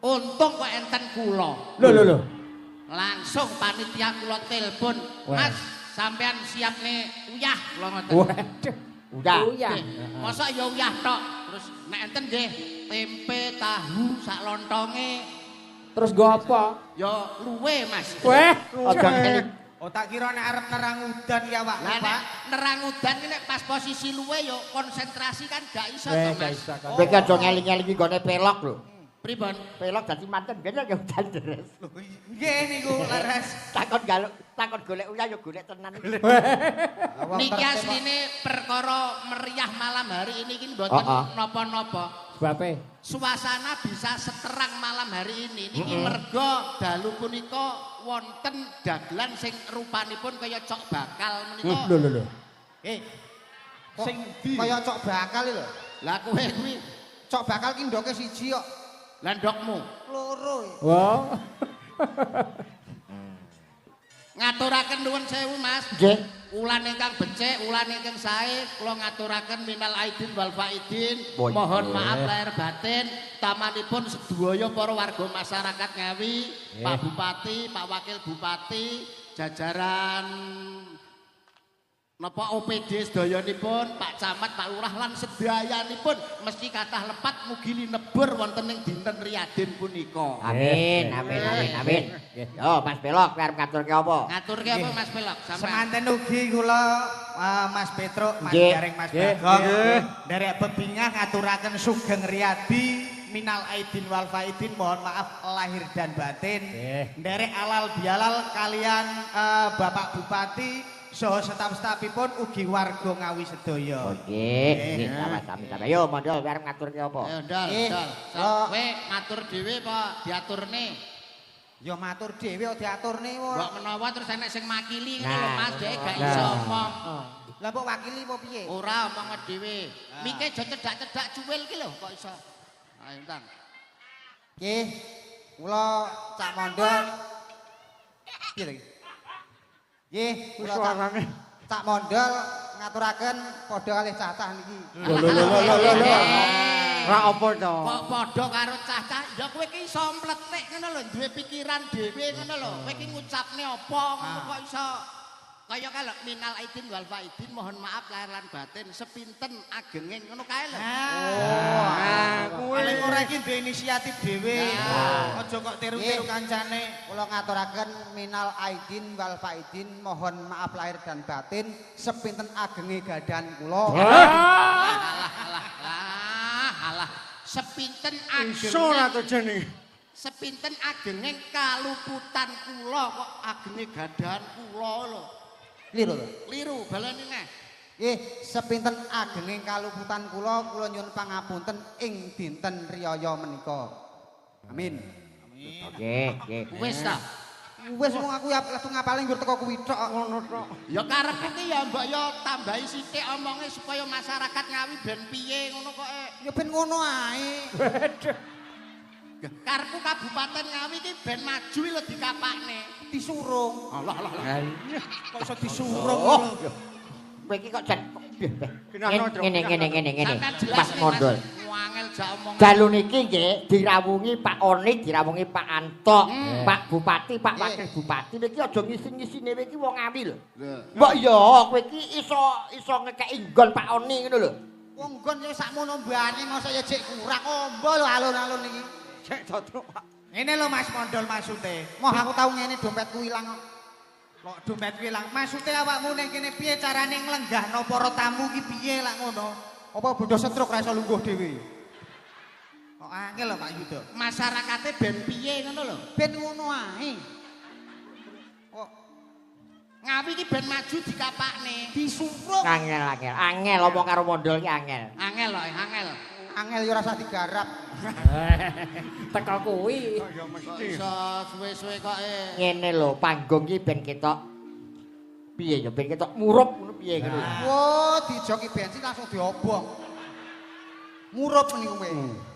Untung kok enten kula. Lho lho lho. Langsung panitia kula telepon, "Mas, sampean siapne uyah," kula ngoten. Waduh. Uyah. Uyah. Mosok ya uyah tok. Terus nek enten nggih tempe, tahu sak lontonge. Terus nggo apa? Ya luwe, Mas. Weh, Aja ngeling. Oh tak kira nek arep nerang udan ya awakmu, Lah Pak. nek nerang udan ki nek pas posisi luwe ya konsentrasi kan gak iso to, Weh, gak Mas. iso kan. Kowe ki aja ngeling-elingi nggone pelok lho. Pripun? Pelok dadi manten ben ya udan deres. Lho, nggih niku leres. Takon galuk, takon golek uyah ya golek tenan. Niki asline perkara meriah malam hari ini ki mboten napa-napa. Sebabe. Suasana bisa seterang malam hari ini niki merga dalu punika wonten dagelan sing rupanipun kaya cok bakal menika. Lho lho lho. Sing ndi? Kaya cok bakal lho. Lah kowe kuwi Cok bakal ki ndoke siji kok. Lah ndokmu. Loro. Wah. Ngaturaken nuwun sewu, Mas. Nggih. Wulan ingkang becik, wulan ingkang sae, kula ngaturaken minal aidin wal faidin. Oh, Mohon iya. maaf lahir batin, tamanipun sedaya para warga masyarakat Ngawi, Pak Bupati, Pak Wakil Bupati, jajaran napa OPD sedayanipun, Pak Camat, Pak Lurah lan sedayanipun mesti kathah lepat mugi linebur wonten ing dinten Riyadin punika. Amin, amin, amin, amin. Yo, Mas Pelok, kowe arep ngaturke apa? Ngaturke apa Mas Pelok sampean? Semanten ugi kula Mas Petruk, Mas Nggih. Gareng, Mas Bagong. Nderek bebingah ngaturaken sugeng riyadi minal aidin wal faidin, mohon maaf lahir dan batin. Nderek alal bialal kalian Bapak Bupati saha staf-stafipun ugi warga Ngawi sedaya. Nggih, nggih, sami-sami. Ayo, mondol kowe arep ngaturke apa? Ayo ndol, ndol. Kowe ngatur dhewe apa diaturne? Ya matur dhewe kok diaturne wae. Mbok menawa terus enek sing makili ngono lho Nah. Mas, dhek gak iso omong. Lah mbok wakili apa piye? Ora omong dhewe. Mike aja cedak-cedak cuwil ki lho kok iso. Ayo tang. Nggih. Kula Cak Mondol. Piye lagi? Nggih, kula Cak Mondol ngaturaken padha kalih cacah niki. Lho lho lho lho lho lho. Ra apa to? Kok padha karo cacah? Ya kowe ki iso mletik ngono lho, duwe pikiran dhewe ngono lho. Kowe ki ngucapne apa ngono kok iso. Kaya kalau minal aidin wal faidin, mohon maaf lahir lan batin, sepinten agenge ngono kae lho. Ah, kuwi paling ora iki duwe inisiatif dhewe. Aja kok tiru-tiru kancane. Kula ngaturaken minal aidin wal faidin, mohon maaf lahir dan batin, sepinten agenge gadahan kula. Alah alah alah alah. Sepinten agenge. Iso ora to jenenge. Sepinten agenge kaluputan kula kok agenge gadahan kula lho. Liru to? Liru baleni neh. Nggih, sepinten agenge kaluputan kula, kula nyuwun pangapunten ing dinten riyaya menika. Amin. Oke, nggih. Wis ta. Wis wong aku ya langsung ngapale nggur teko kuwi tok ngono tok. Ya karepku ki ya mbok ya tambahi sithik omonge supaya masyarakat Ngawi ben piye ngono kok. Ya ben ngono ae. Karepku Kabupaten Ngawi ki ben maju lho dikapakne. Disurung. Alah alah alah. Kok iso disurung lho. Kowe iki kok jan ngene ngene ngene ngene. Mas Mondol. Angel jak omong. Dalu niki nggih dirawungi Pak Oni, dirawungi Pak Antok, Pak Bupati, Pak Wakil Bupati. Niki aja ngisi-ngisine kowe iki wong Ngawi lho. Mbok ya kowe iki iso iso ngekeki nggon Pak Oni ngono lho. Wong nggon ya sakmono mbane mosok ya jek kurang ombo lho alun-alun iki. Cek cocok, Pak. Ngene lho Mas Mondol maksude. Moh aku tau ngene dompetku ilang kok. Kok dompetku ilang? Maksude awakmu ning kene piye carane nglenggahno para tamu ki piye lak ngono? Apa bodoh stroke ra iso lungguh dhewe? Kok angel lho Pak Yudo. Masyarakate ben piye ngono lho. Ben ngono ae. Kok Ngawi ki ben maju dikapakne. Disurung. Angel angel. Angel omong karo Mondol ki angel. Angel lho, angel. Angel ya ora usah digarap. Teko kuwi. Ya mesti. Iso suwe-suwe kok Ngene lho, panggung ki ben ketok piye ya ben ketok murup ngono piye ngono. Wo, dijoki bensin langsung diobong. Murup niku kowe.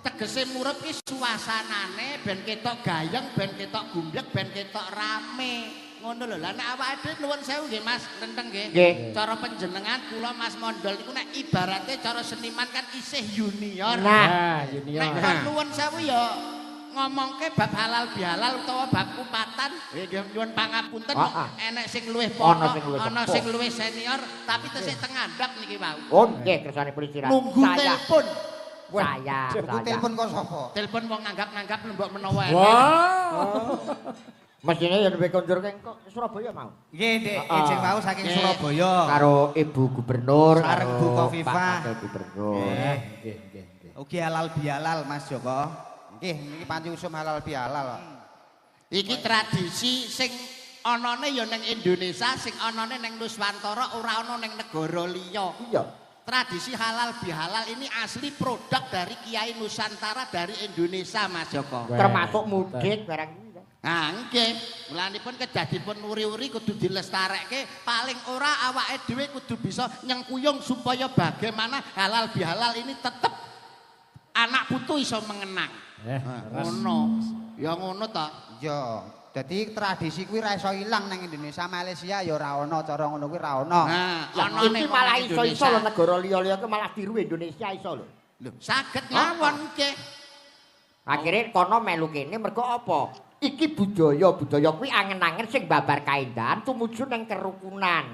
Tegese murup ki suasanane ben ketok gayeng, ben ketok gumbyek, ben ketok rame. Ngono lho. Lah nek awake dhewe nuwun sewu nggih Mas, lenteng nggih. Cara panjenengan kula Mas Mondol niku nek ibarate cara seniman kan isih junior. Nah, junior. Nek nuwun sewu ya Ngomongke bab halal bihalal utawa bab kupatan, nggih nyuwun pangapunten enek sing luwih pono, ana sing luwih senior, tapi tesih teng ngandhap niki wau. Oh nggih kersanipun istirahat. Nunggu telepon. Saya. Nunggu telepon kok sapa? Telepon wong nganggap-nganggap mbok menawa enek. Wah. Mesine ya nembe kondur keng Surabaya mau. Nggih, Dik, ijing mau saking Surabaya. Karo Ibu Gubernur, sareng Bu Khofifah. Pak Gubernur. Nggih, nggih, nggih. Ugi halal bihalal Mas Joko. Nggih, niki panci usum halal bihalal. Iki tradisi sing anane ya ning Indonesia, sing anane ning Nuswantara, ora ana ning negara liya. Iya. Tradisi halal bihalal ini asli produk dari Kiai Nusantara dari Indonesia, Mas Joko. Termasuk mudik barang kuwi. Nah, nggih. Mulanipun kejadipun uri-uri kudu dilestarekke, paling ora awake dhewe kudu bisa nyengkuyung supaya bagaimana halal bihalal ini tetep anak putu iso mengenang. Ngono. Ya ngono ta? Iya. Dadi tradisi kuwi ora iso ilang nang Indonesia, Malaysia ya ora ana cara ngono kuwi ora ana. Nah, iki malah iso-iso lho negara liya-liya kuwi malah tiru Indonesia iso lho. Lho, saged mawon nggih. Akhire kono melu kene mergo apa? Iki budaya, budaya kuwi angen-angen sing babar kaendahan tumuju nang kerukunan.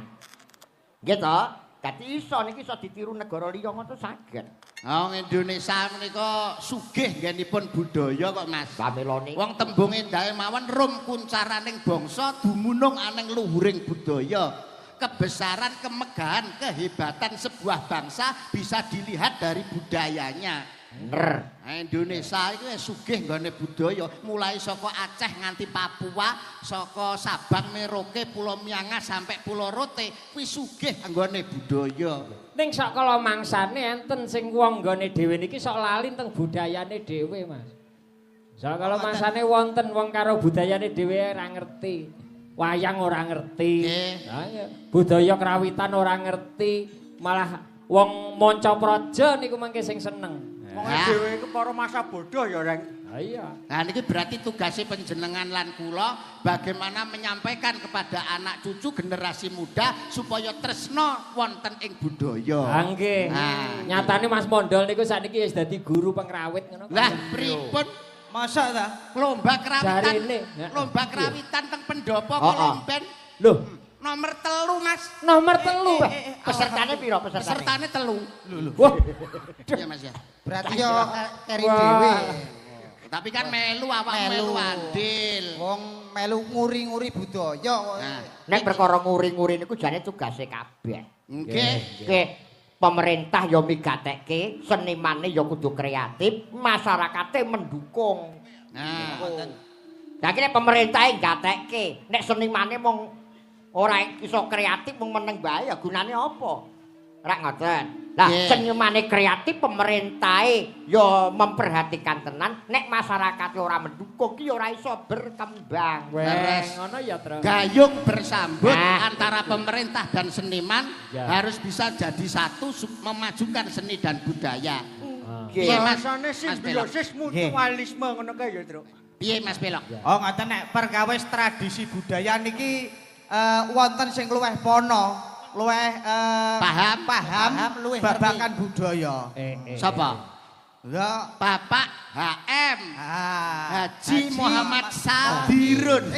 Nggih to? Dadi iso niki iso ditiru negara liya ngono saged. Wong Indonesia menika sugih nggenipun budaya kok Mas. Pamelone. Wong tembung endahe mawon rum kuncaraning bangsa dumunung aneng luhuring budaya. Kebesaran, kemegahan, kehebatan sebuah bangsa bisa dilihat dari budayanya. Bener. Nah, Indonesia itu sugih nggone budaya, mulai saka Aceh nganti Papua, saka Sabang, Merauke, Pulau Miangas sampai Pulau Rote, kuwi sugih nggone budaya. Ning sok kala mangsane enten sing wong nggone dhewe niki sok lali teng budayane dhewe, Mas. Sok kala mangsane wonten wong karo budayane dhewe ora ngerti. Wayang ora ngerti. Ha iya. Budaya krawitan ora ngerti, malah wong manca praja niku mangke sing seneng. Wong dhewe iku para masa bodoh ya, Reng. Ha iya. Nah niki berarti tugasnya panjenengan lan kula bagaimana menyampaikan kepada anak cucu generasi muda supaya tresna wonten ing budaya. Ha nggih. Nyatane Mas Mondol niku sakniki wis dadi guru pengrawit ngono. Lah pripun? Masa ta? Lomba krawitan. Lomba krawitan teng pendopo Kolomben. Lho, nomor 3, Mas. Nomor 3. Pesertane piro pesertane? Pesertane 3. Lho lho. Wah. Iya Mas ya. Berarti yo keri dhewe. Tapi kan melu awak melu andil. Wong melu nguri-nguri budaya kok. Nek perkara nguri-nguri niku jane tugase kabeh. Nggih. Nggih. Pemerintah yo migatekke, senimane yo kudu kreatif, masyarakate mendukung. Nah, lha kene pemerintahe gatekke, nek senimane mung ora iso kreatif mung meneng bae ya gunane apa? Rak ngoten. Lah senimane kreatif, pemerintahe ya memperhatikan tenan, nek masyarakate ora mendukung ki ora iso berkembang. Wes ngono ya, Tru. Gayung bersambut antara pemerintah dan seniman harus bisa jadi satu memajukan seni dan budaya. Piye Mas? Simbiosis mutualisme ngono kae ya, Tru. Piye Mas Pelok? Oh ngoten nek perkawis tradisi budaya niki wonten sing luweh pono, luweh paham luweh babakan budaya. Sapa? Ya Bapak HM Haji Muhammad Sadirun.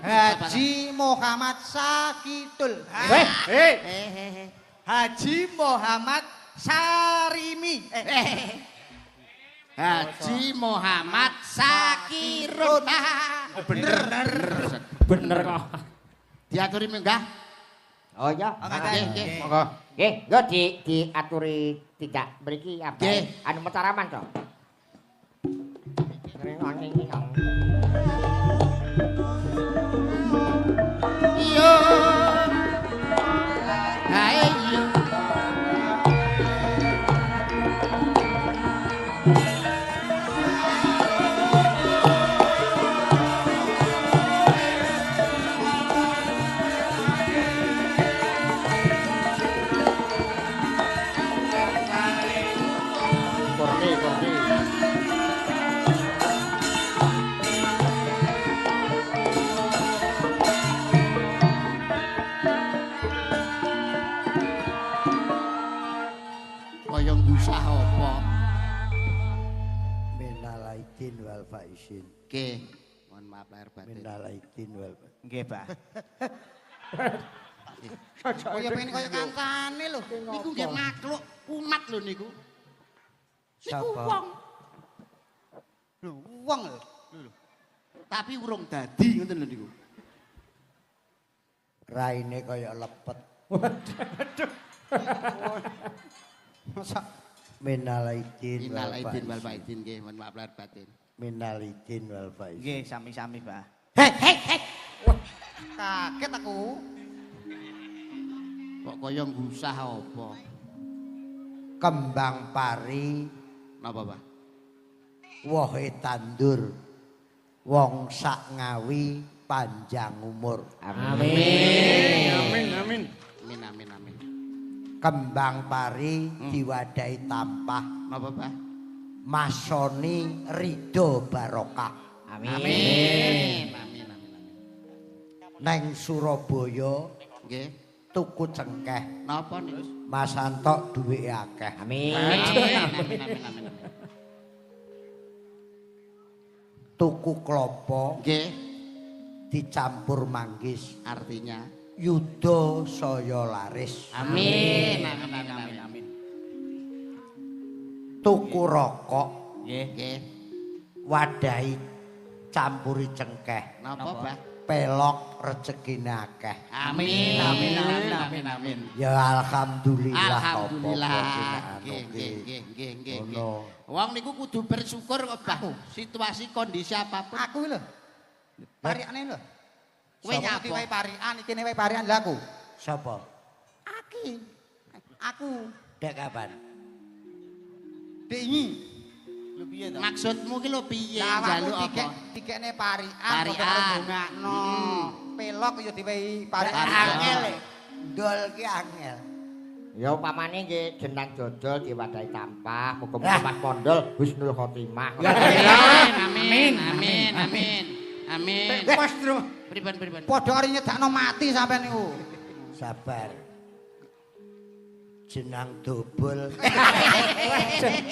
Haji Muhammad Sakitul. Haji Muhammad Sarimi. Haji Muhammad Sakirun. Bener. Bener kok. Diaturi munggah. Oh iya. Nggih, monggo. Nggih, nggo diaturi tidak mriki apa? Anu Mataraman to. Iya. Hae iya. Kordi, kordi. faizin. Nggih. Mohon maaf lahir batin. Minal aidin wal faizin. Nggih, Pak. Kaya pengen kaya kancane lho. Niku nggih makhluk umat lho niku. Niku wong. Lho, wong lho. Tapi urung dadi ngoten lho niku. Raine kaya lepet. Waduh. Masa minal aidin minal aidin wal faizin nggih, mohon maaf lahir batin. Minal aidin wal faizin. Nggih, sami-sami, Pak. Hei, hei, hei. Kaget aku. Kok kaya ngusah apa? Kembang pari napa, Pak? Wohe tandur. Wong sak Ngawi panjang umur. Amin. Amin, amin. Amin, amin, amin. Kembang pari diwadahi tampah. Napa, Pak? Masoni ridho barokah. Amin. Amin, amin, amin. Neng Surabaya nggih tuku cengkeh. Napa niku? Mas Antok duwike akeh. Amin. Amin, amin, amin, amin. Tuku klopo nggih dicampur manggis. Artinya yuda saya laris. Amin, amin, amin, amin, amin. Tuku rokok nggih, nggih wadahi campuri cengkeh. Napa, Pak? Pelok rezekine akeh. Amin, amin, amin, amin, amin. Ya alhamdulillah. Alhamdulillah. Nggih, nggih, nggih, nggih, nggih. Wong niku kudu bersyukur kok, Bah. Situasi kondisi apapun. Aku lho. Parikane lho. Kowe nyapa? Iki wae parikan, iki wae parikan lha aku. Sapa? Aki. Aku. Dek kapan? Dek ingi. Lho piye to? Maksudmu ki lho piye? Njaluk apa? Dikekne parikan padha karo ndongakno. Pelok ya diwehi parikan. Angel. Ndol ki angel. Ya upamane nggih jenang dodol diwadahi tampah, muga-muga Mas Mondol husnul khotimah. Amin, amin, amin. Amin. Wes, pripun pripun. Padha arep nyedakno mati sampean niku. Sabar. Jenang dobol.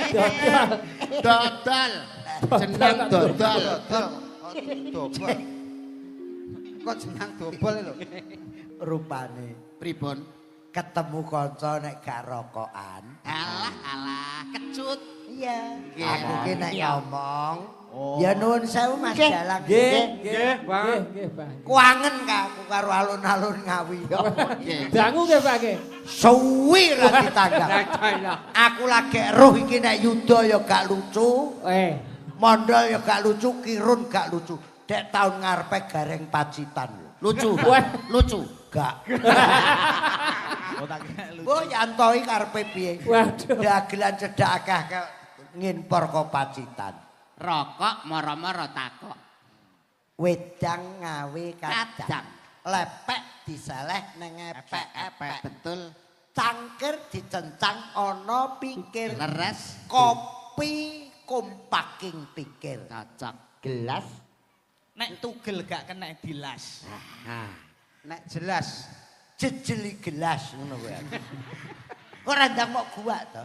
Dodol. Dodol. Jenang dodol. Dodol. Dobol. Kok jenang dobol lho. Rupane pripun? Ketemu kanca nek gak rokokan. Alah alah, kecut. Iya. Aku ki nek ngomong, ya nuwun sewu Mas Dalang. Nggih, nggih, nggih, Pak. Kuangen ka aku karo alun-alun Ngawi. Dangu nggih, Pak nggih. Suwi ra ditanggap. Aku lagi roh iki nek yuda ya gak lucu. Mondol ya gak lucu, kirun gak lucu. Dek taun ngarepe gareng Pacitan. Lucu. Lucu. Gak. Oh, yantoi karepe piye? Waduh. Dagelan cedhak akeh ngimpor ko Pacitan. Rokok moro-moro takok. Wedang Ngawi kadang. Lepek diseleh nang epek-epek. Betul. Cangkir dicencang ana pikir. Leres. Kopi kompaking pikir. Cocok. Gelas. Nek tugel gak kena dilas. Nek jelas. Jejeli gelas ngono kuwi. Kok ora ndang mok guwak to?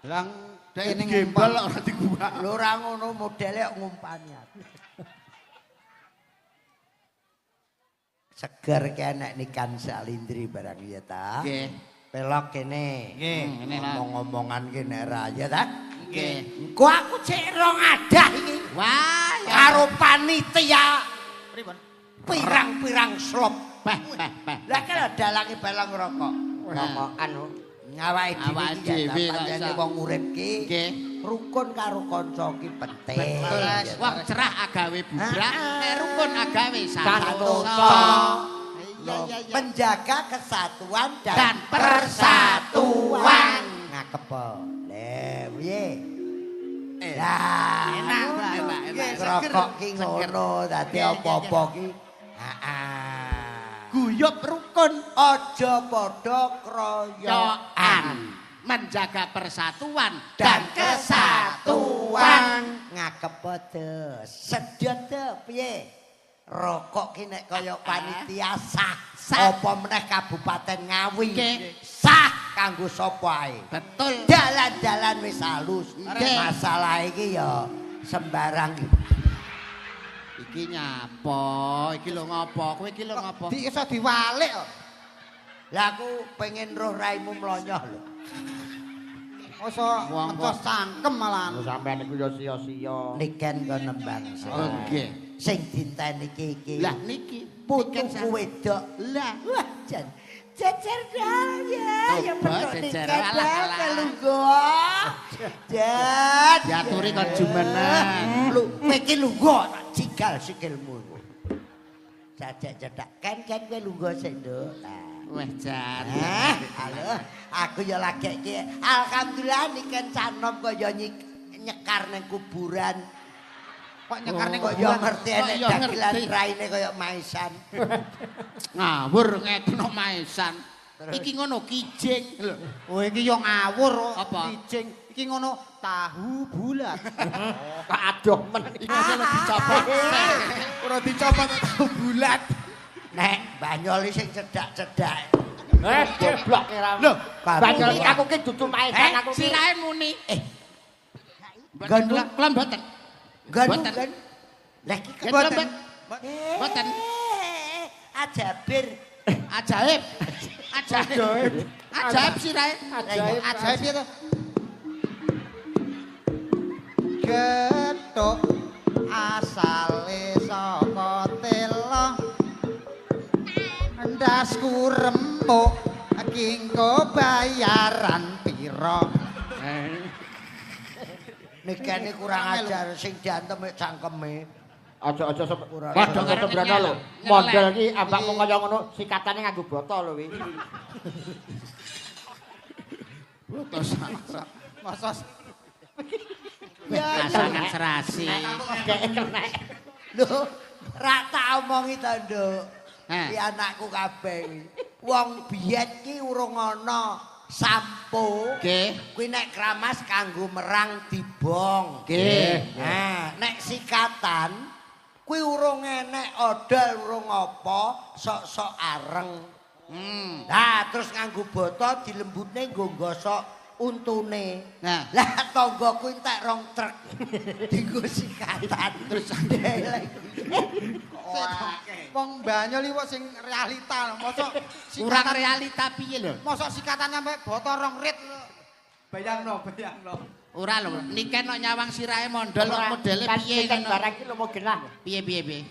Lah kene gembal kok ora diguwak. Lho ora ngono modele kok ngumpani aku. Seger ki enek nikan salindri barang ya ta. Nggih. Pelok kene. Nggih, ngomong-ngomongan ki nek ra ya ta. Nggih. Engko aku cek rong adah iki. Wah, karo panitia. Pripun? Pirang-pirang slop. Bah, bah, bah. Lah kan dalange balang rokok. Rokokan ngawake dhewe iki wong urip ki. Nggih. Rukun karo kanca ki penting. Wong cerah agawe bubrah, nek rukun agawe santosa. Menjaga kesatuan dan persatuan. Ngakepo. Lha piye? Lah, enak, enak, enak. Rokok ki ngono, dadi apa-apa ki. Heeh. Guyub rukun, aja padha kroyokan. Menjaga persatuan dan kesatuan. Ngakepo te, sedot te piye? Rokok ki nek kaya panitia sah, apa meneh Kabupaten Ngawi sah kanggo sapa ae. Betul. Dalan-dalan wis halus. Masalah iki ya sembarang. Iki nyapa? Iki lho ngopo? Kowe iki lho ngopo? Di iso diwalik kok. Lah aku pengen roh raimu mlonyoh lho. Mosok ngecos cangkem malahan. Sampeyan niku ya sia-sia. Niken kon nembang. Oh nggih. Sing dinteni iki iki. Lah niki putuku wedok. Lah wah jan. Jejer dal ya, ya Coba petuk jejer. niken Alah, dal alah. kelungguh. Jan. Diaturi kon jumeneng. Lu kowe iki lungguh tak cigal sikilmu iku. Jajak cedak ken-ken kowe lungguh sik, Nduk. Lah. Wah jan. Halo, aku ya lagi iki. Alhamdulillah niken canom kaya nyekar nang kuburan. Kok nyekar ning Kok ya kuburan? ngerti Kok enek ya dagelan ngerti. raine kaya maisan. Ngawur ngetono maesan. Iki ngono kijing lho. Oh iki yo ngawur kok. Apa? Kijing. Iki ngono tahu bulat. Kok adoh men. Iki aja lho dicopot. Ora dicopot tahu bulat. Nek banyol sing cedak-cedak. Eh, Goblok ora. Lho, Banyol iki aku ki dudu maesan aku ki. Sirahe muni. Ganu. Kula mboten. Ganu Mboten. kan. Lah iki Nggih, kula mboten. Mboten. Ajabir. Ajaib. Ajaib. Ajaib sirahe. Ajaib. Ajaib piye to? Gethuk asale saka telo. Endasku remuk kingko bayaran pira? Nikene kurang ajar sing diantem mek cangkeme. Aja-aja Kurang padha ajar. karo sembrono lho. Mondel iki ambakmu kaya ngono sikatane nganggo botol lho wi. Boto sak. Masa Pasangan serasi. Dek kenek. Lho, rak tak omongi to, Nduk. Heh. Ki anakku kabeh kuwi. Wong biyen ki urung ana sampo. Nggih. Kuwi nek kramas kanggo merang dibong. Nggih. Nah, nek sikatan kuwi urung enek odol urung apa, sok-sok areng. Lah terus nganggo boto dilembutne nggo gosok untune. Nah. Lah tanggaku entek rong truk. Dienggo sikatan terus wong Banyol iki kok sing realita lho. Mosok Kurang sikatan realita piye lho? mosok sikatan sampe boto rong rit. Bayangno, bayangno. Ora lho, niken kok nyawang sirahe mondol kok modele piye Kan ngono. barang iki lho mau genah. Piye piye piye.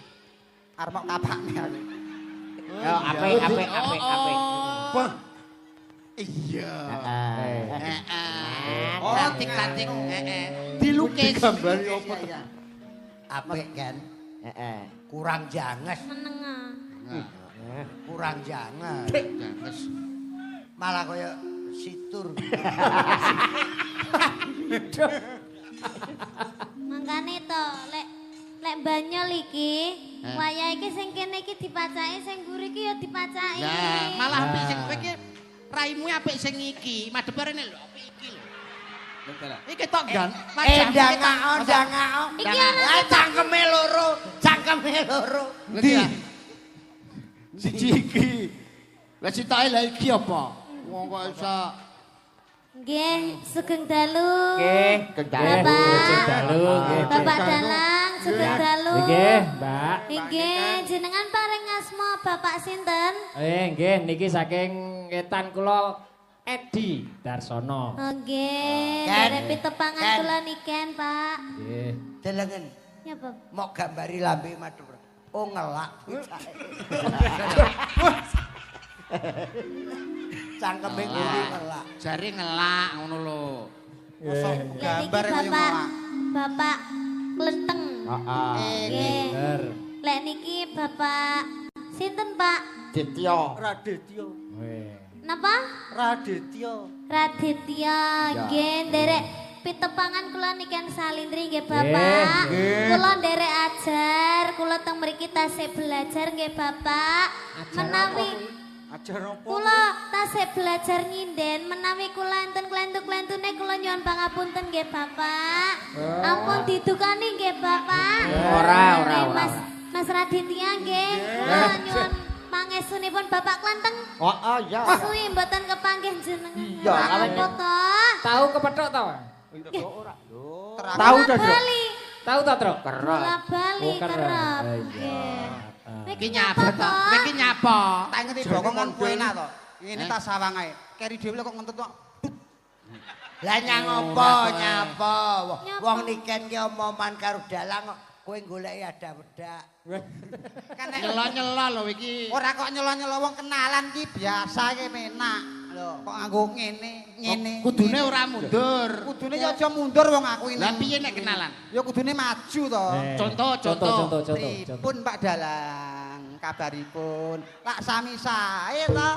Arep mok kapakne aku. Yo apik apik apik apik. Oh. Iya. Heeh. Heeh. Cantik-cantik, heeh. Dilukis. Digambari opo? Apik kan? Heeh. Kurang janges, Menengah. kurang janges. Janges. Malah kaya situr. Mangkane to, lek lek Banyol iki, wayah iki sing kene iki dipacaki, sing mburi iki ya dipacaki. Lah, malah apik sing kowe iki raimu apik sing iki, madhep rene lho, apik iki lho. Iki tok gan. Ndangao, ndangao. Iki ana Ah, cangkeme loro, cangkeme loro. Ndi? Siji iki. Lah sitoke lah iki apa? Wong kok iso Nggih, sugeng dalu. Nggih, sugeng dalu. Bapak. Dalu nggih. Bapak Dalang, sugeng dalu. Nggih, Mbak. Nggih, jenengan paring asma Bapak sinten? Nggih, niki saking ngetan kula Edi Darsono. Oh, nggih, Ken. derek pitepangan Ken. kula niken, Pak. Nggih. Delengen, Ya, Bapak. mok gambari lambe madhep. Oh ngelak bocah. Cangkeme kuwi ngelak. Jare ngelak ngono lho. Mosok Lah niki gambar kaya Bapak ngelak. Bapak Klenteng. Heeh. Nggih. Bener. Lek niki Bapak sinten, Pak? Dityo. Raditya. Weh. Napa? Raditya. Raditya. Nggih, nderek pitepangan kula niken salindri nggih Bapak. Kula nderek ajar, kula teng mriki tasih belajar nggih Bapak. Menawi Ajar opo? kula tasih belajar nyinden, menawi kula enten klentu-klentune kula nyuwun pangapunten nggih Bapak. Ampun didukani nggih Bapak. Ora, ora, Nggih, ora. Mas Mas Raditya nggih, kula nyuwun pangestunipun Bapak Klenteng. Heeh, iya. Suwi mboten kepanggih jenengan. Iya, Apa to? Tahu kepethuk to? Tahu Kula to, Dok? Bali. Tahu ta, Truk? Kerep. Bola-bali Oh, kerep. kerep. Ah, iya. Nggih. Iki nyapa to? Kowe iki nyapa? Tak ngerti bokongan enak to. Ngene tak sawang ae. Keri dhewe kok ngentut kok. Lah nyang apa nyapa? Wong Niken ki omongan karo dalang kok kowe goleki ada wedak. Kan nek Nyelo-nyelo lho iki. ora kok nyelo-nyelo wong kenalan ki biasa ki penak. Lho kok nganggo ngene, ngene. Kudune ora mundur. Kudune ya aja mundur wong aku ini. Lah piye nek kenalan? Ya kudune maju to. Contoh, Contoh, contoh. contoh, contoh. Pripun Pak Dalang, kabaripun? Lak sami sae to.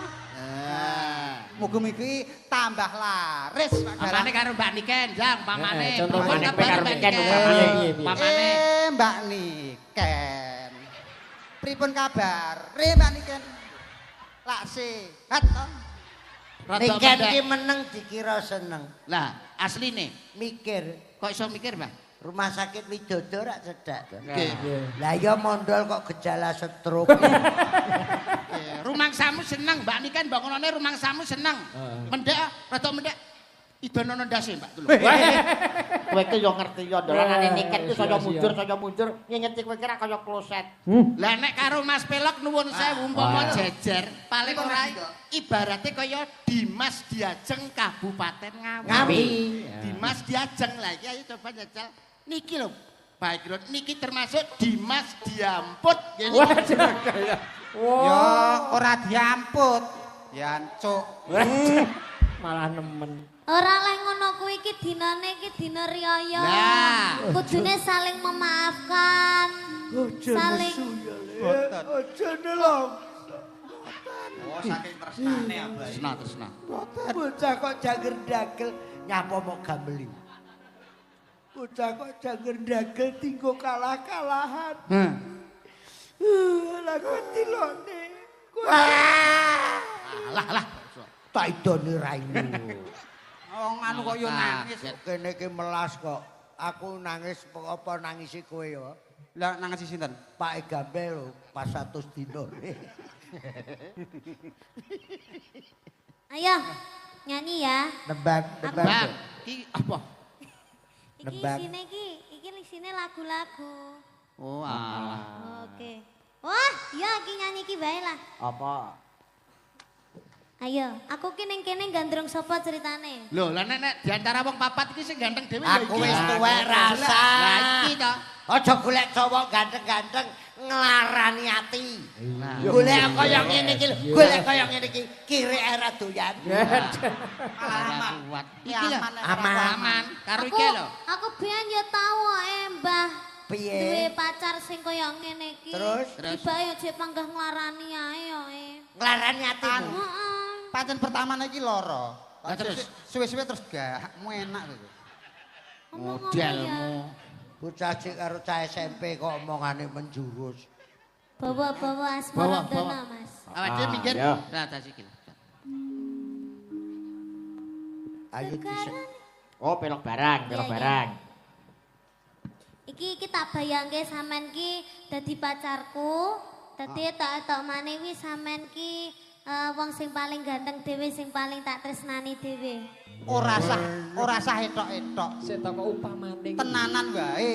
Mugi-mugi tambah laris Pak Dalang. Pamane karo Mbak Niken, Jang, pamane. Contoh Pamane pamane karo karo Niken, upamane piye, piye? Pamane. Mbak Niken. Pripun kabar? Mbak Niken. Lak sehat to. Rada Niken mendek. ki meneng dikira seneng. Lah, asline Mikir kok iso mikir, Mbah? rumah sakit Widodo rak cedak to. Nggih. Lah ya mondol kok gejala stroke. Rumangsamu seneng, Mbak Niken bangunane rumangsamu seneng. Mendek, rada mendek. Idonono ndase, Mbak. Tulung. Kowe ki yo ngerti yo dolanane Niken ki saya Iya, mundur, saya mundur, nyengeti kowe kira kaya kloset. Lah nek karo Mas Pelok nuwun sewu umpama jejer, paling ora ibarate kaya Dimas Diajeng Kabupaten Ngawi. Ngawi. Dimas Diajeng lah iki ayo coba jajal. Niki lho, baik lho, niki termasuk Dimas Diamput. Nggih. Waduh. Ya ora diamput. Ya ancuk. Malah nemen. Ora leh ngono kuwi iki dinane iki dina riyaya. Lah. Kudune saling memaafkan. Saling Aja nelong. Oh, saking tresnane Abah. Tresna, tresna. Bocah kok jager dagel nyapa mok gambeli. Bocah kok jager dagel tinggo kalah-kalahan. Lah kok tilone. Lah lah. Tak idone raimu. Wong anu kok yo nangis. Kene iki melas kok. Aku nangis apa nangisi kowe ya? Lah nangis sinten? Pak Gambel lho pas 100 dino. Ayo nyanyi ya. Nembang, nembang. Bang, iki apa? Iki Nembang. isine iki, iki isine lagu-lagu. Oh, alah. Oke. Wah, ya iki nyanyi iki wae lah. Apa? Ayo, aku ki ning kene gandrung sapa ceritane? Lho, lah nek nek di antara wong papat iki sing ganteng dhewe ya Aku iki. wis tuwek rasa. Lah iki to. Aja golek cowok ganteng-ganteng nglarani ati. Golek kaya ngene iki lho, golek kaya ngene iki kire era doyan. Malah aman. Kuat. Iki lho. Aman. Aman karo Aku iki lho. aku biyen ya tau Mbah. Piye? Duwe pacar sing kaya ngene iki. Terus? Terus? Tibake yo jek panggah nglarani ae yo. Nglarani atimu. Heeh. Pancen pertama iki lara. Lah terus? Suwe-suwe terus gak enak gitu. Modelmu. Bocah cik karo cah SMP kok omongane menjurus. Bawa-bawa asmara dana, Mas. Awake dhewe minggir. ya. Lah tas iki. Ayo dhisik. Oh, pelok barang, pelok Iya, iya. barang. Iki iki tak bayangke sampean ki dadi pacarku, dadi tak maneh wi sampean ki wong sing paling ganteng dhewe, sing paling tak tresnani dhewe. Ora sah etok-etok. Sik toko upamane. Tenanan wae.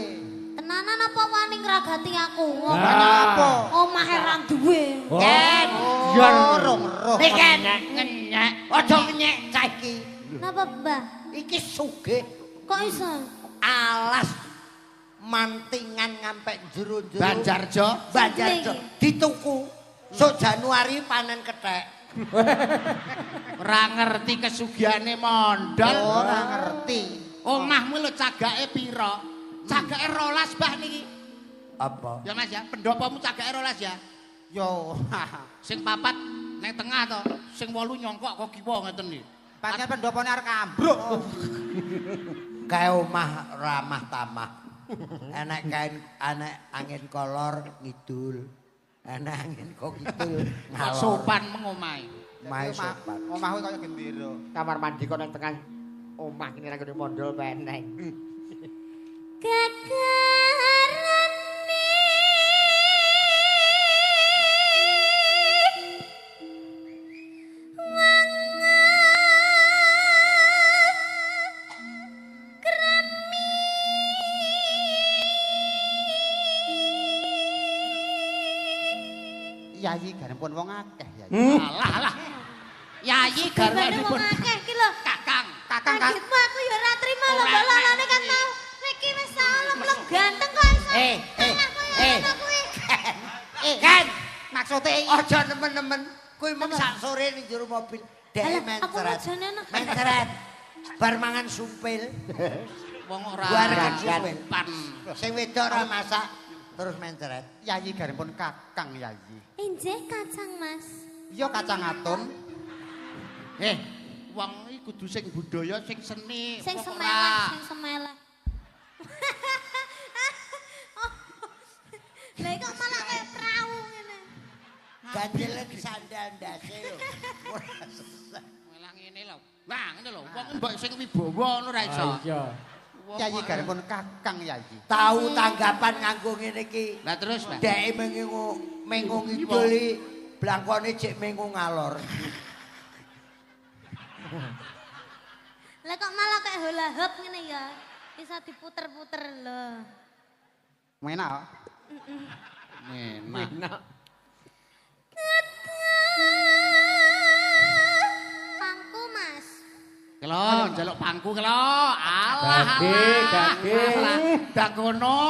Tenanan apa wani ngragati aku? Wong Apa? omahe ra duwe. Ken, Yo rong roh. Niken, Ngenyek. aja ngenyek cah iki. Napa, Mbah? Iki sugih Kok iso? alas mantingan ngampe jero-jero. Banjarjo. Banjarjo dituku. Sok Januari panen kethek. Ora ngerti kesugihane mondol. Ora ngerti. Omahmu lho cagake pira? Cagake 12 Mbah niki. Apa? Ya Mas ya, pendopomu cagake 12 ya. Yo. Sing papat neng tengah to, sing 8 nyongkok kok kiwa ngeten iki. Pancen pendopone arep ambruk. Kae omah ramah tamah. Enek kain, enek angin kolor ngidul. Enek angin kok kidul ngalor. Sopan mengomahi. Mae sopan. Omahku kaya gendera. Kamar mandi kok nang tengah omah kene ra gone mondol peneng. Gegarane wangun kremi Yayi garwanipun wong akeh Yayi. Alah alah. Yayi garwanipun wong akeh ki lho. Kakang, kakang. Kagetmu aku ya ora trimo lho mbok lalane kan tau. Niki wis saolem-lem ganteng kok iso. Kan maksude aja nemen-nemen kuwi mung sak sore ning jero mobil. Dek mencret. Mencret. Bar mangan sumpil. Wong ora sumpil. Sing wedok ora masak terus mencret. Yayi garwanipun kakang Yayi. Injih kacang Mas. Iya kacang aton. Wong iki kudu sing budaya sing seni. Sing semelah, sing semelah. Lah kok malah kaya prau ngene. Ganjelen sandal ndase lho. Ora sesek. Malah ngene lho. Wah, ngene lho. Wong mbok sing wibawa ngono ora iso. Iya. Yayi garwanipun kakang Yayi. Tahu tanggapan nganggo ngene iki. Lah terus, Pak. Dheke mengu ngidul iki blangkone jek mengu ngalor. Lah kok malah kayak hula hoop ngene ya. Bisa diputer-puter lho. Menak. Menak. Pangku Mas. Kelo, njaluk pangku kelo. Alah. Gage, gage. Dak ngono.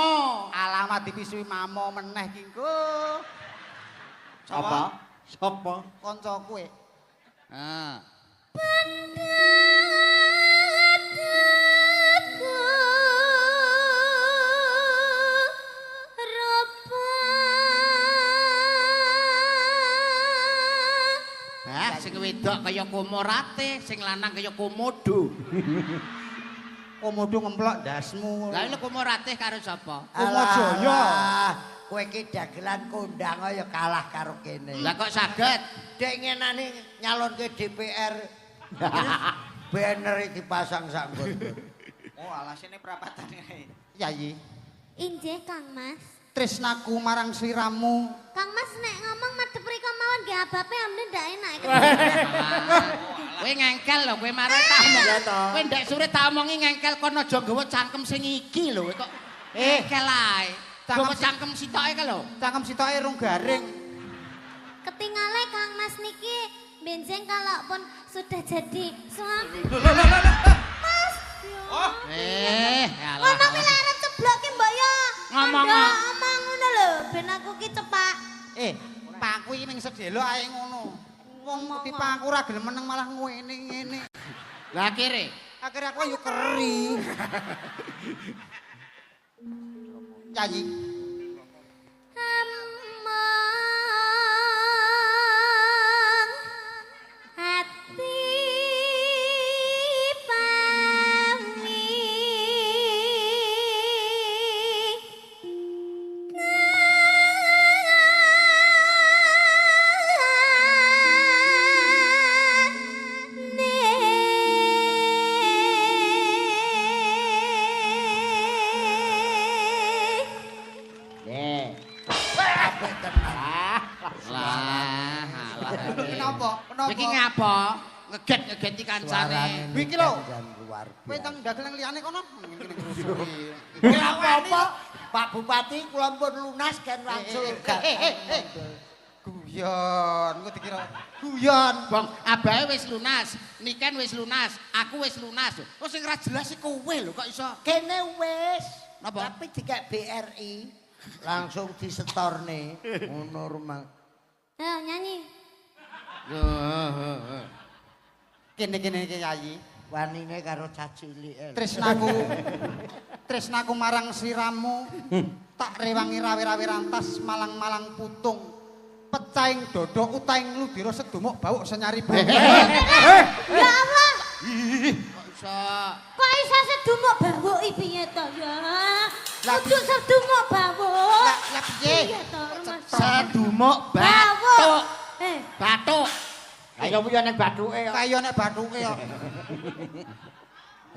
Alamat dipisui mamo meneh ki engko. Sapa? Sapa? Kanca kowe. Heeh. Sing wedok kaya komorate, sing lanang kaya komodo. Komodo ngemplok ndasmu. Lah lho komorate karo sapa? Komojaya. Kowe iki dagelan kondang ya kalah karo kene. Lah kok saged? Dek ngenane nyalonke DPR. Banner dipasang sak nggon. Oh, alasene perapatan kae. Yayi. Injih Kang Mas. Tresnaku marang sliramu. Kang Mas nek ngomong madhep rika mawon nggih abape amne ndak enak. Kowe ngengkel lho, kowe marang tak omong. Kowe ndek sore tak omongi ngengkel kon aja nggawa cangkem sing iki lho kok. Ngengkel ae. Nggawa cangkem sitoke kae lho. Cangkem sitoke rung garing. Ketingale Kang Mas niki benjeng kalau pun sudah jadi suami. Mas. Oh. Alah. Ngono kuwi lek arep cebloke mbok yo. Ngomong ngomong ngono lho, ben aku ki cepak. Pangku iki ming sedelo ae ngono. Wong dipangku ora gelem meneng malah ngene ngene. Lah akhire, akhire aku yo keri. Yayi. Among ati pami Iki ngapa? Ngeget-ngegeti kancane. Iki lho. Kowe teng dagelan liyane kono. Ngene ngrusuki. Ora apa-apa, Pak Bupati kula pun lunas kan langsung. Guyon, kok dikira guyon. Bang, abahe wis lunas, Niken wis lunas, aku wis lunas. Oh sing ra jelas iki kowe lho kok iso. Kene wis. Napa? Tapi dikek BRI langsung disetorne ngono rumah. Ayo nyanyi. Kene-kene iki Yayi. Wanine karo cah cilik. Tresnaku tresnaku marang sliramu tak rewangi rawe-rawe rantas malang-malang putung. Pecahing dodo utaing ludira sedumuk bawuk senyari bawuk. Ya Allah. Kok iso? Kok iso sedumuk bawuk iki piye to ya? Kudu sedumuk bawuk. Lah piye? Sedumuk bathuk. Bathuk. Kaya punya nek bathuke kok. Kaya nek bathuke kok.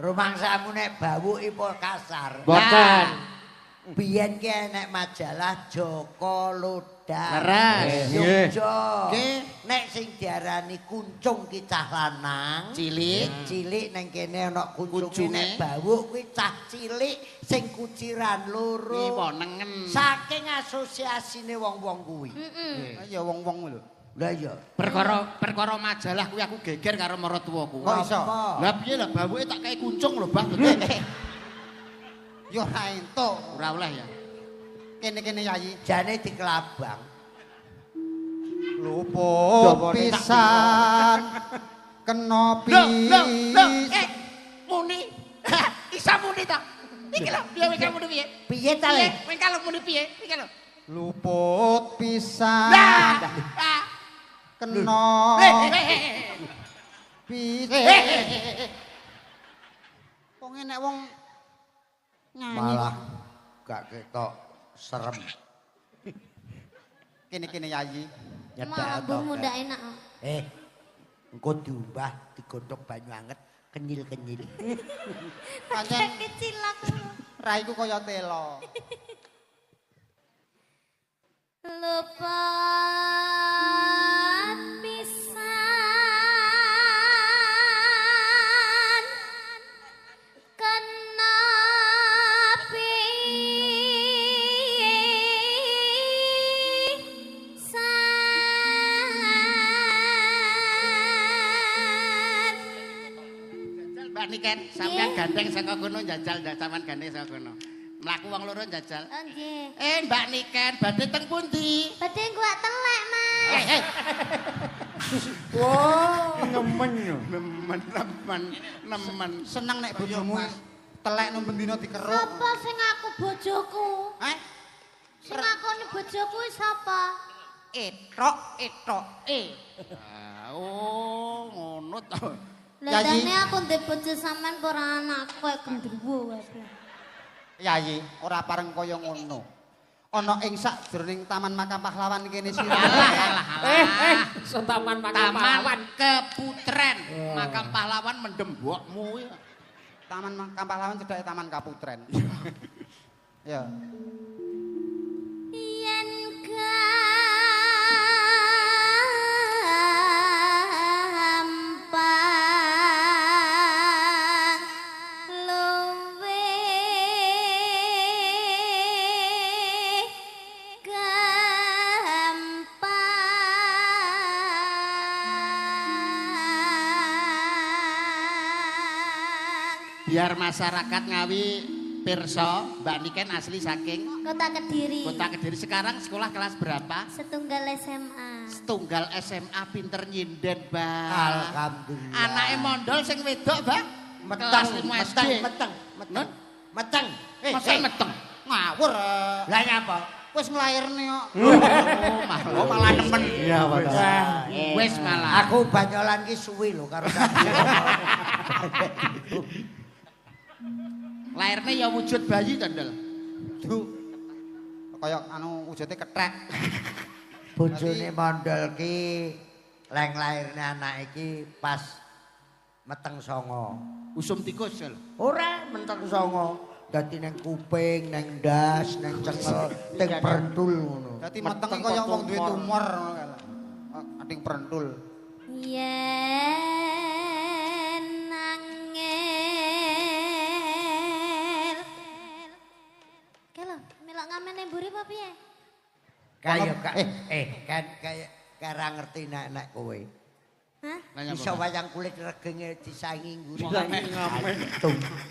Rumangsamu nek bawuk ipo kasar. Mboten. Biyen ki enek majalah Joko Lodang. Leres. Yogya. Nggih. Nek sing diarani kuncung ki cah lanang, Cilik. Cilik nang kene ana kuncunge, Kuncunge. nek bawuk kuwi cah cilik sing kuciran loro. Kiwa nengen. Saking asosiasine wong-wong kuwi. Heeh. Ya wong-wong lho. Lah iya. Perkara majalah kuwi aku geger karo maratuwaku. Kok iso? Lah piye lah bawuke tak kei kuncung lho, Mbah. Ya ora entuk. Ora oleh ya. Kene-kene Yayi. Jane dikelabang. Luput pisan. Kena Lho, lho, pisan. Muni. Isa muni ta? Iki lho, piye kowe muni piye? Piye ta le? Kowe kalau muni piye? Iki lho. Luput pisan. Lah. Kena pisan. Wong enek wong nyanyi Malah gak ketok serem. Kene-kene Yayi. Nyedak Mambungmu ndak enak. Engko diumbah digodhog banyu anget kenyil-kenyil. Pancen Kecilak. Raiku kaya telo. Luput pisan kena pisan. Jajal Mbak Niken, sampean gandeng saka kono jajal ndak sampean gandeng saka kono. Mlaku wong loro jajal. Oh nggih. Mbak Niken, badhe teng pundi? Badhe guak telek, Mas. Wow, nemen. Nemen. Seneng nek bojomu telek nang bendina dikeruk. Sapa sing aku bojoku? Eh? Sing ngakoni bojoku sapa? Etok, etok. Oh, ngono to. Lah dene aku ndek bojo sampean ora anakku koyo gendruwo wae. Yayi, ora pareng kaya ngono. Ana ing sakjroning Taman Makam Pahlawan kene sira. Alah, alah. So Taman Makam Pahlawan Taman Keputren. Makam Pahlawan mendem mbokmu. Taman Makam Pahlawan cedhake Taman Kaputren. Ya. Yen gampang luwe gampang. Biar masyarakat Ngawi pirsa, Mbak Niken asli saking Kota Kediri. Kota Kediri. Sekarang sekolah kelas berapa? Setunggal SMA. Setunggal SMA, pinter nyinden, Mbak. Alhamdulillah. Anake mondol sing wedok, Mbak. Meteng, kelas 5 SD. meteng, meteng. Meteng. Masa meteng? Ngawur. Lah nyapa? Wis nglairne kok. Oh, malah nemen. Iya, Pak. Wis malah. Aku banyolan ki suwi lho karo sampeyan. Lairne ya wujud bayi to, Ndel. Duh. Kaya anu wujude kethek. Bojone mondol ki leng lairne anak iki pas meteng songo. Usum tikus, Ndel. Ora meteng songo. Dadi neng kuping, neng ndas, neng cengel, teng prentul ngono. Dadi meteng kaya wong duwe tumor ngono kae. Ading prentul. Yen angel. Kelo, melok ngamen mburi apa piye? Kaya kan kaya ora ngerti nek kowe. Hah? Iso wayang kulit regenge disaingi nguri.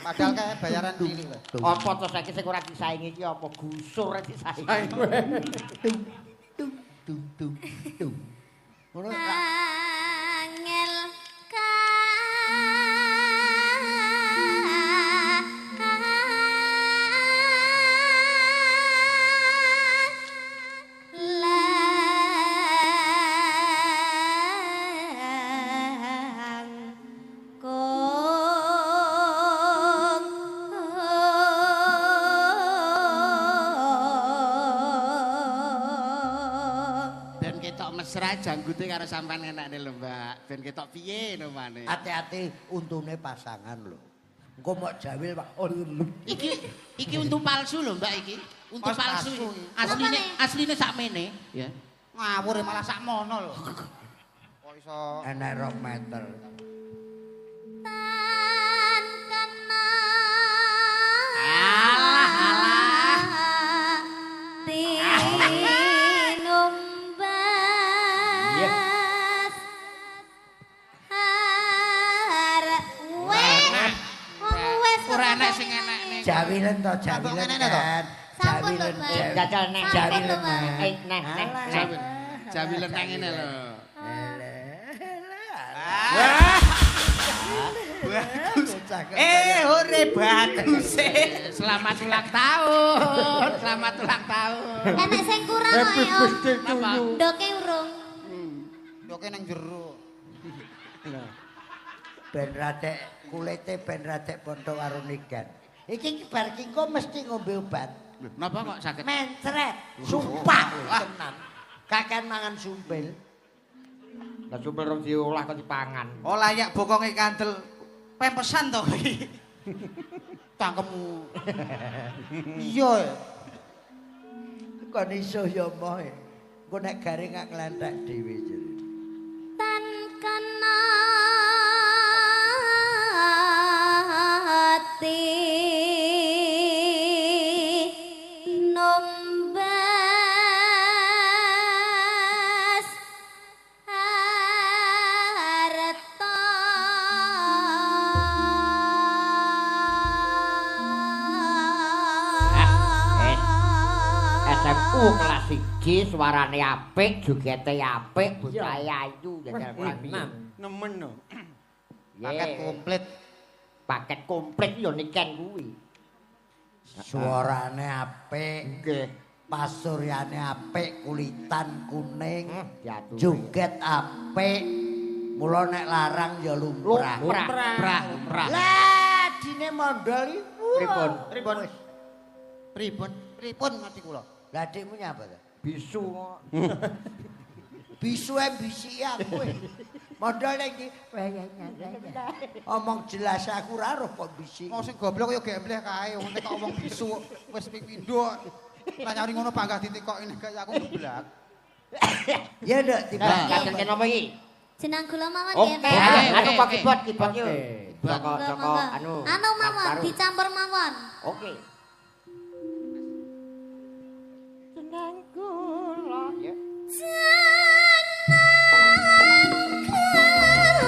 Padahal kae bayaran cilik lho. Apa to saiki sing ora disaingi iki apa gusur disaingi. Tung tung tung tung tung. Ngono angel Mesra janggute karo sampean enakne lho, Mbak. Ben ketok piye lho mane. Ati-ati untune pasangan lho. Engko mok jawil, Pak. Oh, iki untu palsu lho, Mbak iki. Untu palsu. Asline asline sakmene, ya. Ngawur malah sakmono lho. Kok iso enek 2 meter. Tan kena. Alah alah. Tinumbas. Arek weh. Wong wes ora enek sing enek ning. Jawilen to, jawilen. Sampun lho, Bang. Jajal neh. Jawilen neh. Neh neh. Jawilen nang ngene lho. Bagus. Hore bagus. Selamat ulang tahun. Selamat ulang tahun. Enek sing kurang kok ya. Ndoke urung. Ndoke nang jero. Ben radek kulite ben radek pontho karo niken. Iki bar ki engko mesti ngombe obat. Napa kok saged? Mencret. Sumpah tenan. Kakean mangan sumpil. Lah sumpil rong diolah kok dipangan. Oh layak bokonge kandel. Pempesan to iki. Cangkemmu. Iya. Kon iso ya moh. Engko nek garing gak nglenthek dhewe jere. Tan kena ati nombas harta. SMU kelas 1 suarane apik, jogete apik, bocah ayu jajal nemen no. Paket komplit. Paket komplit ya niken kuwi. Suarane apik, nggih. Pasuryane apik, kulitan kuning, joget apik. Mula nek larang ya lumrah. Lumrah, lumrah. Lah dine mondol iku. Pripun? Pripun? Pripun? Pripun ngerti kula? Lah adikmu nyapa to? Bisu kok. Bisu e bisiki aku. Mondol iki omong jelas aku ora roh kok bisiki. Wong sing goblok ya gembleh kae, wong nek omong bisu wis ping pindho. Lah nyari ngono panggah ditekoki nek gak aku geblak. Ya nduk tiba. Katen napa iki? Jenang kula mawon nggih. Oke, anu kok keyboard keyboard yo. Joko anu. Anu mawon dicampur mawon. Oke. Jenang kula ya. Oh.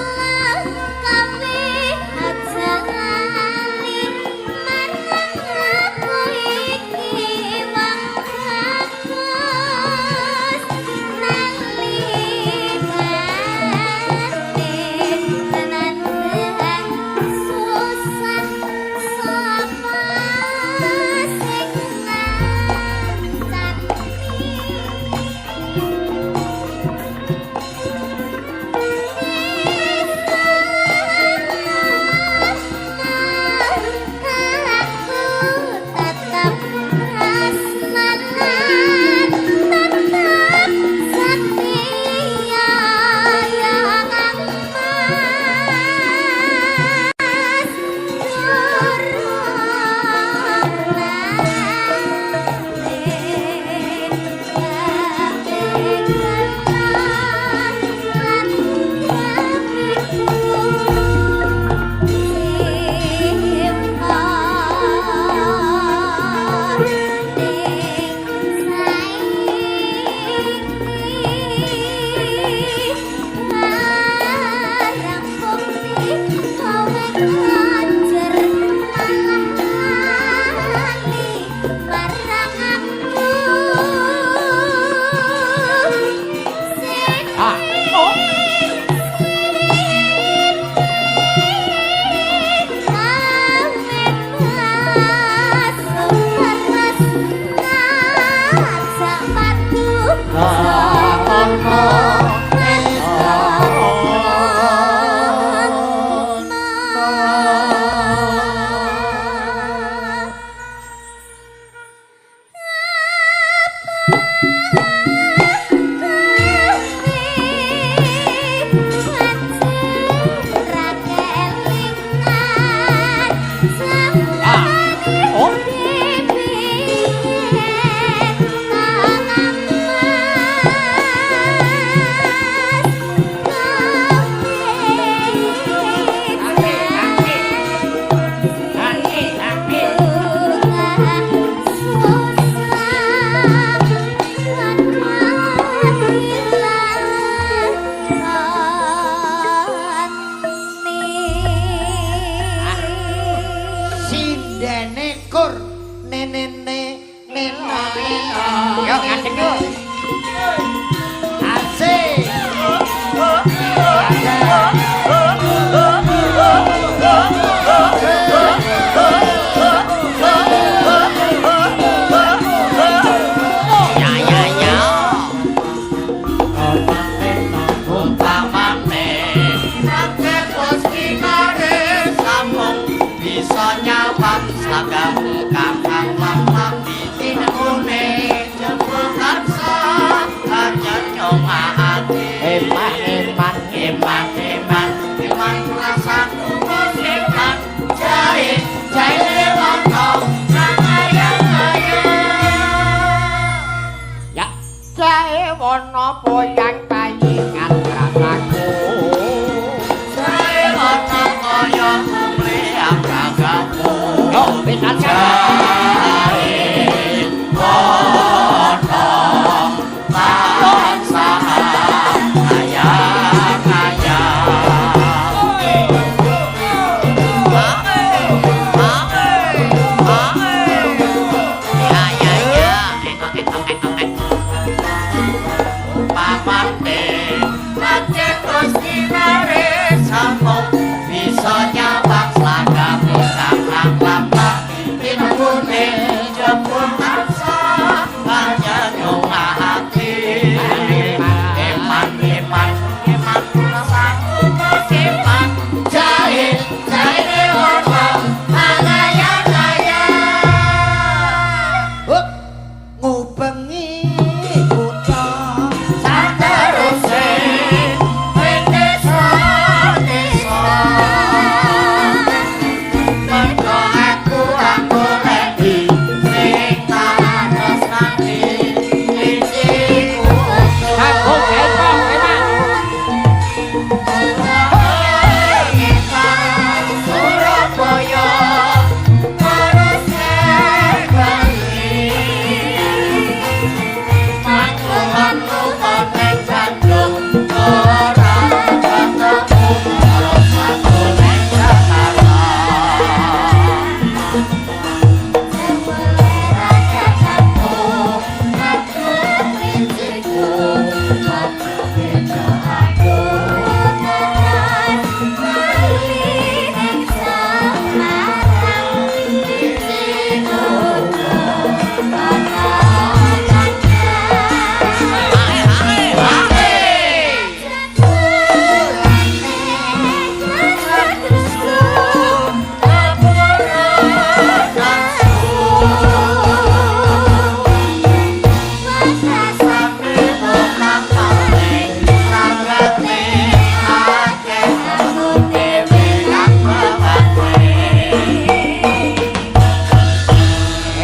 Yo ngadeg yo. Asik. Ya ya ya. Umpamane akeh bos kinare sampung bisa nyawang slagamu kakang lam tinekune jebul tansah anyong ati. Emah eman eman eman eman rasaku eman jae jae wono kaya kaya. Ya jae wono poyang kayingan rasaku. Jae wono kaya mliyang gagamu. Yo wis jae wono tansah kaya kaya. Ya ya ya. Umpamane pancen Gusti sampung bisa nyawang slagamu kakang lampak tinebune jebul tansah panjenengan ati. Eman eman eman rasaku eman jae jae wono kaya kaya. Hup, ngubengi kutha Sateruse ing desa-desa. Mergo aku goleki sing tak tresnani iciku. Aku kepok enak. Surabaya terus kembali. Mantu-mantu ning Bandung ora ketemu terus aku ning Jakarta.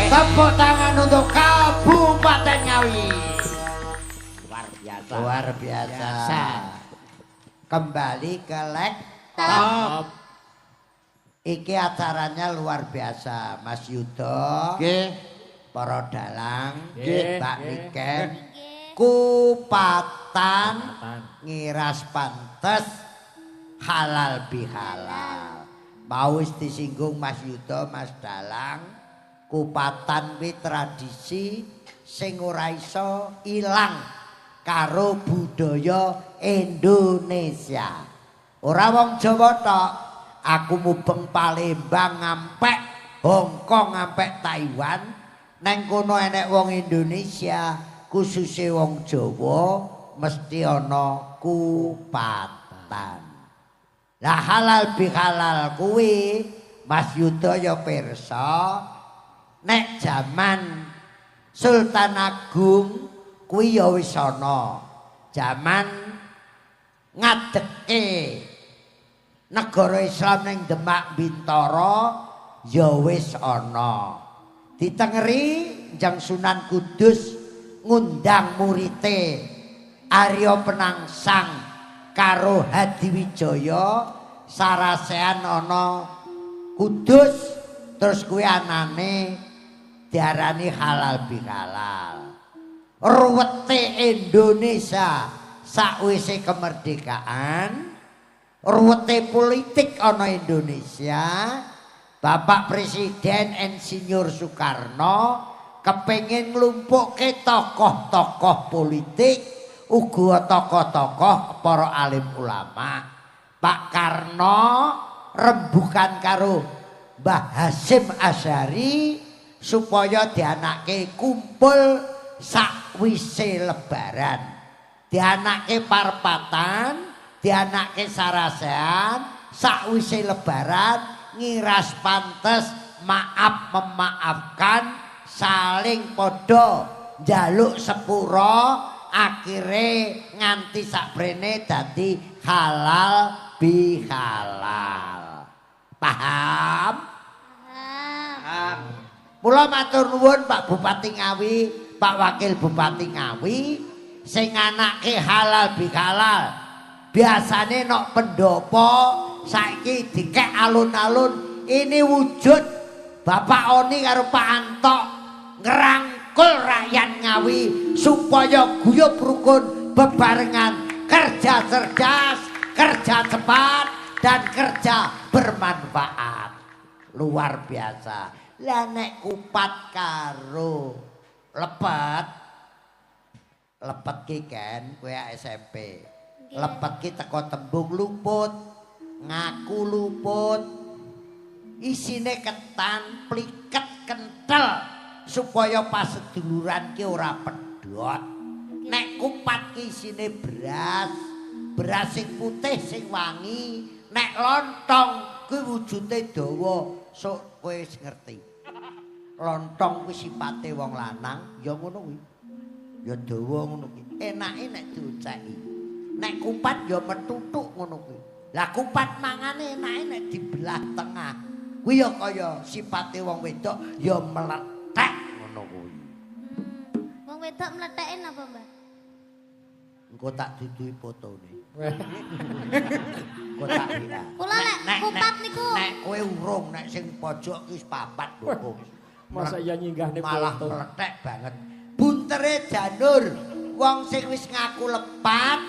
Tepuk tangan untuk Kabupaten Ngawi. Luar biasa. Luar biasa. Kembali ke laptop. Iki acaranya luar biasa, Mas Yudo. Nggih. Para dalang, Nggih. Mbak Niken, kupatan ngiras pantes halal bihalal. Mau wis disinggung Mas Yudo, Mas Dalang, kupatan kuwi tradisi sing ora iso ilang karo budaya Indonesia. Ora wong Jawa tok, aku mubeng Palembang ngampek Hong Kong ngampek Taiwan, neng kono enek wong Indonesia, khususe wong Jawa mesti ana kupatan. Lah halal bihalal kuwi Mas Yudo ya pirsa nek jaman Sultan Agung kuwi ya wis ana. Jaman ngadeke negara Islam ning Demak Bintara ya wis ana. Ditengeri Jang Sunan Kudus ngundang murite Arya Penangsang karo Hadiwijaya sarasean ana Kudus, terus kuwi anane diarani halal bihalal. Ruwete Indonesia sakwise kemerdekaan, ruwete politik ana Indonesia, Bapak Presiden Insinyur Soekarno Kepengin nglumpukke tokoh-tokoh politik, uga tokoh-tokoh para alim ulama. Pak Karno rembukan karo Mbah Hasyim Asy'ari supaya dianake kumpul sakwise lebaran. Dianake parpatan, dianake sarasehan, sakwise lebaran ngiras pantes, maaf memaafkan, saling padha njaluk sepura, akhire nganti sakbrene dadi halal bihalal. Paham? Paham. Mula matur nuwun Pak Bupati Ngawi, Pak Wakil Bupati Ngawi sing anake halal bihalal. Biasane nok pendopo saiki dikek alun-alun, ini wujud Bapak Oni karo Pak Antok ngerangkul rakyat Ngawi supaya guyub rukun bebarengan, kerja cerdas, kerja cepat, dan kerja bermanfaat. Luar biasa. Lah nek kupat karo lepet, lepet ki kan kowe SMP. Lepet ki teko tembung luput, ngaku luput. Isine ketan, pliket, kentel supaya paseduluran ki ora pedhot. Nek kupat ki isine beras, beras sing putih sing wangi. Nek lontong kuwi wujude dawa, sok kowe wis ngerti. Lontong kuwi sipate wong lanang ya ngono kuwi. Ya dawa ngono kuwi. Enake nek dioceki. Nek kupat ya metutuk ngono kuwi. Lah kupat mangane enake nek dibelah tengah. Kuwi ya kaya sipate wong wedok ya meletek ngono kuwi. Wong wedok mleteke napa, Mbah? Engko tak duduhi fotone. Engko tak kira. Kula lek kupat niku nek kowe urung, nek sing pojok ki wis papat lho. Masa iya nyinggahne foto. Malah meletek banget. Buntere janur, wong sing wis ngaku lepat,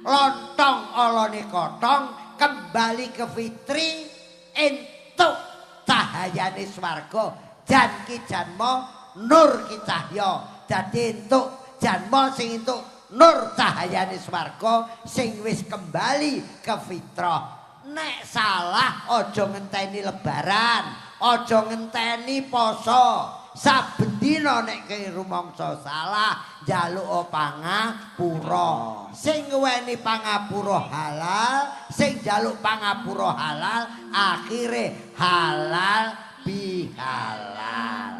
lontong olone kotong, kembali ke fitri, entuk cahayane swarga, jan ki janma, nur ki cahya. Dadi entuk janma sing entuk nur cahayane swarga sing wis kembali ke fitrah. Nek salah aja ngenteni lebaran, aja ngenteni poso. Saben dina nek ke rumangsa salah njaluk pangapura. Sing ngeweni pangapura halal, sing njaluk pangapura halal, akhire halal bihalal.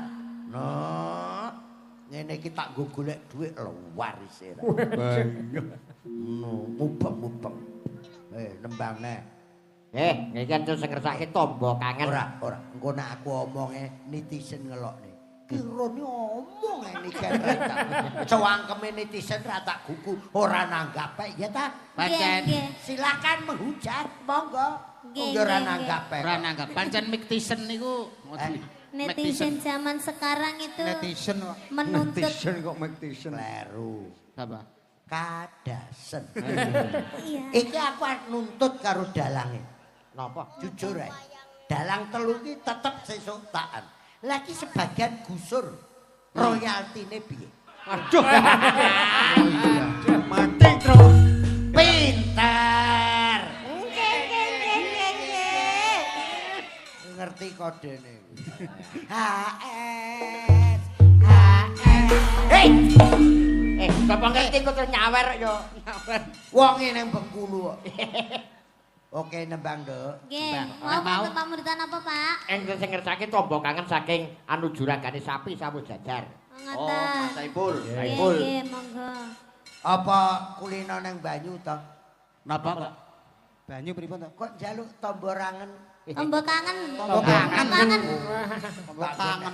No. Ngene iki tak nggo golek dhuwit luar isih. No, mubeng-mubeng. Nembang neh. Niki terus sing ngersake tombo kangen. Ora, ora. Engko nek aku omonge netizen ngelokne. Kirone omong niki rek. Cewangkeme netizen ra tak gugu, ora nanggape ya ta? Pancen silakan menghujat, monggo. Ora nanggape. Ora nanggap. Pancen netizen niku netizen zaman sekarang itu netizen menuntut. Netizen kok netizen kleru. Apa? Kadasen. Iya. Iki aku nuntut karo dalange. Napa? Jujur ae. Dalang telu iki tetep sesuk taan. Lagi sebagian gusur royaltine piye? Aduh. Mati terus. Pinter. Ngerti kodene. HS HS. Hei. Sapa ngerti kok terus nyawer yo. Nyawer. Wonge nang Bengkulu kok. Oke nembang, Nduk. Nggih. Mau pamuritan apa, Pak? Enten sing ngersake tombo kangen saking anu juragane sapi sawu jajar. Oh, Mas Saipul. Saipul. Nggih, monggo. Apa kulino nang banyu to? Napa, Pak? Banyu pripun to? Kok njaluk tombo rangen? Tombo kangen. Tombo kangen. Tombo kangen.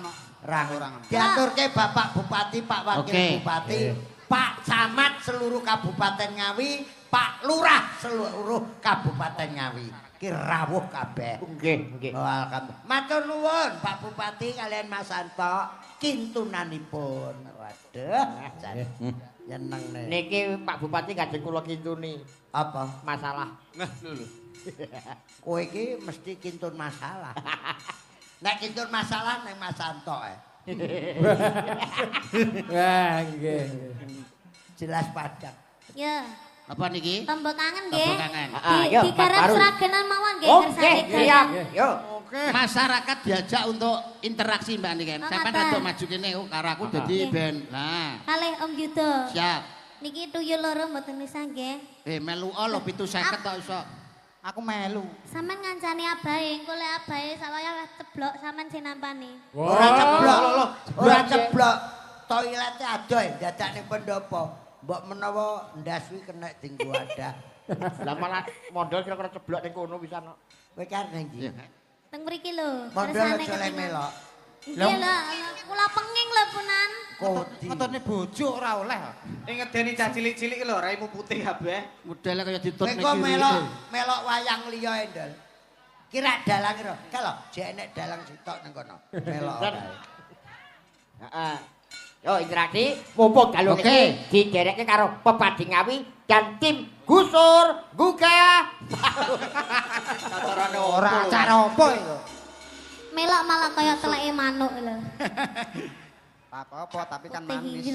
Rangen. Diaturke Bapak Bupati, Pak Wakil Bupati, Pak Camat seluruh Kabupaten Ngawi, Pak Lurah seluruh Kabupaten Ngawi. Ki rawuh kabeh. Nggih, nggih. Alhamdulillah. Matur nuwun Pak Bupati kalian Mas Anto kintunanipun. Waduh, nyenengne. Niki Pak Bupati kajeng kula kintuni. Apa? Masalah. Nah, lho. Kowe iki mesti kintun masalah. Nek kintun masalah neng Mas Anto. Wah, nggih. Jelas padang. Ya. Apa niki? Tombo kangen nggih. Tombo kangen. Digarap Sragenan mawon nggih kersane. Oke, siap. Yo. Masyarakat diajak untuk interaksi Mbak Niken. Sampeyan rada maju kene karo aku dadi ben. Lah. Kalih Om Yudo. Siap. Niki tuyul loro mboten usah nggih. Melu lho 750 tok iso. Aku melu. Sampeyan ngancani abahe, engko lek abahe sawaya ceblok sampean sing nampani. Ora ceblok. Ora ceblok. Toilete adoh dadak ning pendopo. Mbok menawa ndas kuwi kena dinggo wadah. Lah malah mondol kira-kira ceblok ning kono pisan kok. Kowe kan ning ndi? Teng mriki lho. Mondol aja le melok. Nggih lho, kula penging lho punan. Ngetone bojo ora oleh. Ing ngedeni cah cilik-cilik lho raimu putih kabeh. Modele kaya ditutne kiri. Kowe melok melok wayang liya endol. Kira dalang ro. Kalo jek enek dalang sitok nang kono. Melok kae. Heeh. Yo interaksi mumpung dalu iki diderekke karo Pepadi Ngawi dan tim Gusur Gugah. Acarane ora acara apa iku. Melok malah kaya teleke manuk lho. Apa-apa tapi kan manis.